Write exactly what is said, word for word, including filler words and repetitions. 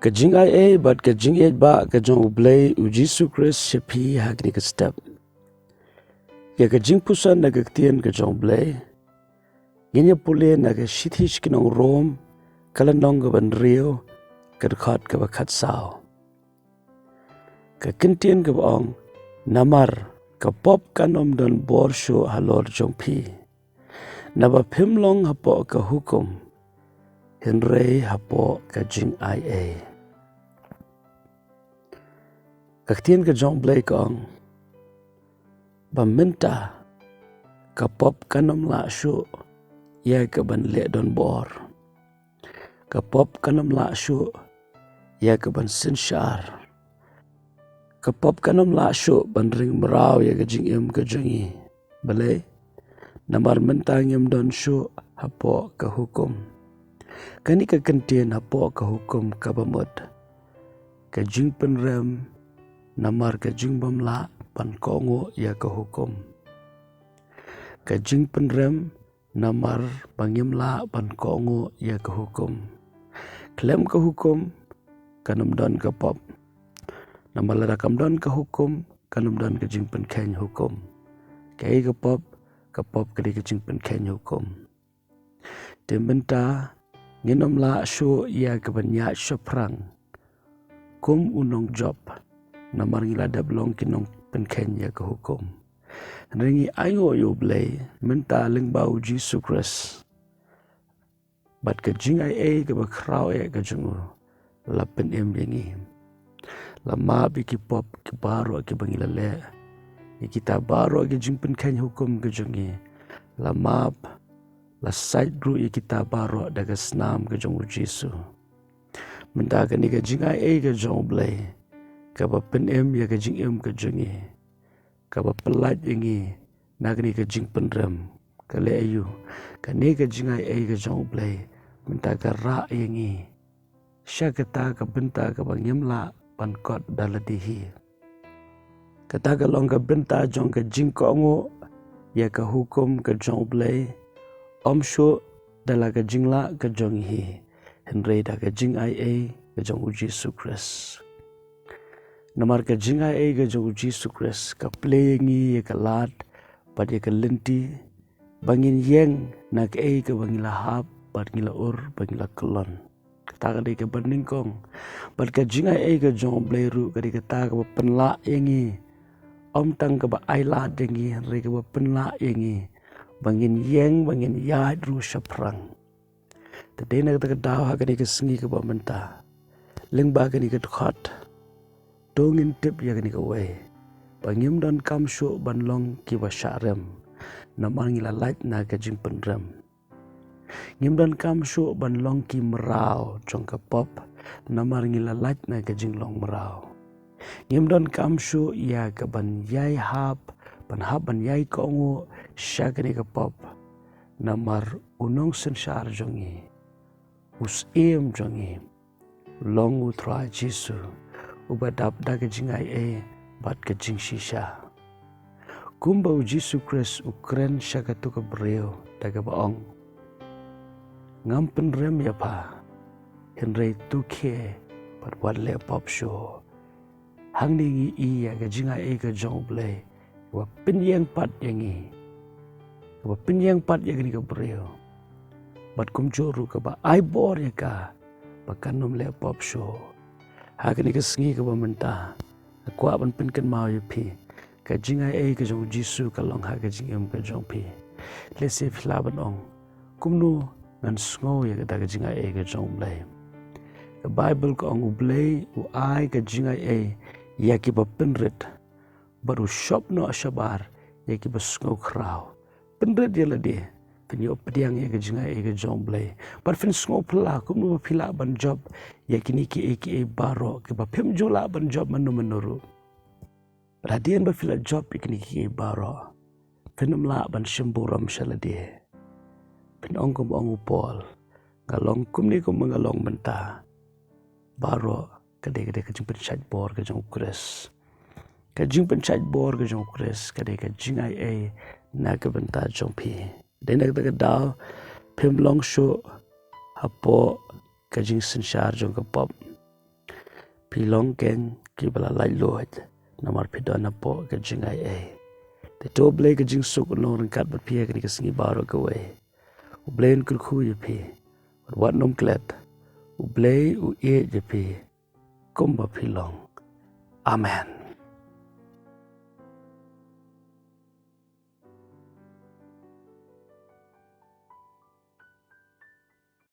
Ka jingaiei bad ka jingïaid ba ka jong U Blei U Jisu Khrist sha phi ha kane ka step. Ïa ka jingpuson na ka ktien ka jong U Blei ngin ïa pule na ka shithi sha ki nong Rom, ka lynnong kaba hynriew, ka dkhot kaba khatsaw. Ka kyntien kaba ong, namar ka pop kan ym don bor shuh halor jong phi, naba phim long hapoh ka hukum, hynrei hapoh ka jingaiei. Ka ktien ka jong U Blei ka ong, ba mynta ka pop kan ym lah shuh ïa ka ban leh don bor. Ka pop kan ym lah shuh ïa ka ban synshar. Ka pop kan ym lah shuh ban ring mraw ïa ka jingim ka jong ngi. Balei? Namar mynta ngim don shuh hapoh ka hukum. Kane ka kyntien hapoh ka hukum kaba mut ka jingpynrem namar ka jingbym lah ban kohnguh ïa ka hukum. Ka jingpynrem namar ba ngim lah ban kohnguh ïa ka hukum. Khlem ka hukum kan ym don ka pop. Namar lada kam don ka hukum kan ym don ka jingpynkheiñ hukum. Kaei ka pop? Ka pop ka dei ka jingpynkheiñ hukum. Te mynta ngin ym lah shuh ïa ka ban ïaid shaphrang kum u nongjop, namar ngi la dep long ki nongpynkheiñ ïa ka hukum. Hynrei ngi ainguh ïa U Blei mynta lyngba U Jisu Khrist. Bad ka jingaiei kaba khraw eh ka jong u la pynim ïa ngi. La map ïa ki pop ki baroh kiba ngi la leh, ïa kita baroh ki jingpynkheiñ hukum ka jong ngi. La map, la sait ruh ïa kita baroh da ka snam ka jong U Jisu. Mynta kane ka jingaiei ka jong U Blei kaba pynim ïa ka jingim ka jong ngi, kaba pyllait ïa ngi na kane ka jingpynrem. Ka leh aïu? Kane ka jingaiei ka jong U Blei mynta ka rah ïa ngi sha kata ka bynta kaba ngim lah ban kot da lade hi. Kata ka long ka bynta jong ka jingkohnguh ïa ka hukum ka jong U Blei, ym shuh da la ka jinglah ka jong ngi hi, hynrei da ka jingaiei ka jong U Jisu Khrist. Namar ka jingaiei ka jong U Jisu Khrist ka plie ïa ngi ïa ka lad bad ïa ka lynti, ba ngin ïeng na kaei kaba ngi la hap bad ngi la ur bad ngi la kyllon. Kata ka dei kaba nyngkong. Bad ka jingaiei ka jong U Blei ruh ka dei kata kaba pynlah ïa ngi. Ym tang kaba ailad ïa ngi, hynrei kaba pynlah ïa ngi ba ngin ïeng, ba ngin ïaid ruh shaphrang. Te dei na kata ka daw ha kane ka sngi kaba mynta, lyngba kane ka dkhot, to ngin tip ïa kane kawei, ba ngim donkam shuh ban long kiba shah rem, namar ngi la lait na ka jingpynrem. Ngim donkam shuh ban long ki mraw jong ka pop, namar ngi la lait na ka jinglong mraw. Ngim donkam shuh ïa ka ban ïai hap, ban hap ban ïai kohnguh sha kane ka pop, namar u nongsynshar jong ngi, u syiem jong ngi, long U Trai Jisu, uba dap da ka jingaiei bad ka jingshisha. Kumba U Jisu Khrist u kren sha kato ka briew da kaba ong, ngam pynrem ïa pha, hynrei to khie bad wat leh pop shuh. Hangne ngi i ïa ka jingaiei ka jong U Blei, kaba pynïeng pat ïa ngi, kaba pynïeng pat ïa kane ka briew, bad kumjuh ruh kaba ai bor ïa ka ba kan ym leh pop shuh. Ha kane ka sngi kaba mynta, nga kwah ban pynkynmaw ïa phi, ka jingaiei ka jong U Jisu ka long ha ka jingim ka jong phi. Lehse phi lah ban ong, kumno ngan sngew ïa kata ka jingaiei ka jong U Blei? Ka Baibl ka ong U Blei u ai ka jingaiei ïa kiba pynrit, bad u shop noh shabar ïa kiba sngew khraw. Pynrit ïa lade, phin ïoh pdiang ïa ka jingaiei ka jong U Blei. Bad phin sngew phylla kumno ba phi lah ban jop ïa kine kiei kiei baroh kiba phim ju lah ban jop mano mano ruh. Bad hadien ba phi la jop ïa kine kiei baroh, phin ym lah ban shim burom sha lade. Phin ong kumba ong u Paul, nga long kumne kumba nga long mynta. Baroh ka dei, ka dei ka jingpynshait bor ka jong U Khrist. Ka jingpynshait bor ka jong U Khrist ka dei ka jingaiei na ka bynta jong phi. Dei na kata ka daw phim long shuh hapoh ka jingsynshar jong ka pop. Phi long keiñ kiba la laitluid, namar phi don hapoh ka jingaiei. Te to Blei ka jingsuk un long ryngkat bad phi ha kane ka sngi baroh kawei. U Blei un kyrkhu ïa phi, bad wat nym klet. U Blei u ïeit ïa phi kumba phi long. Amen.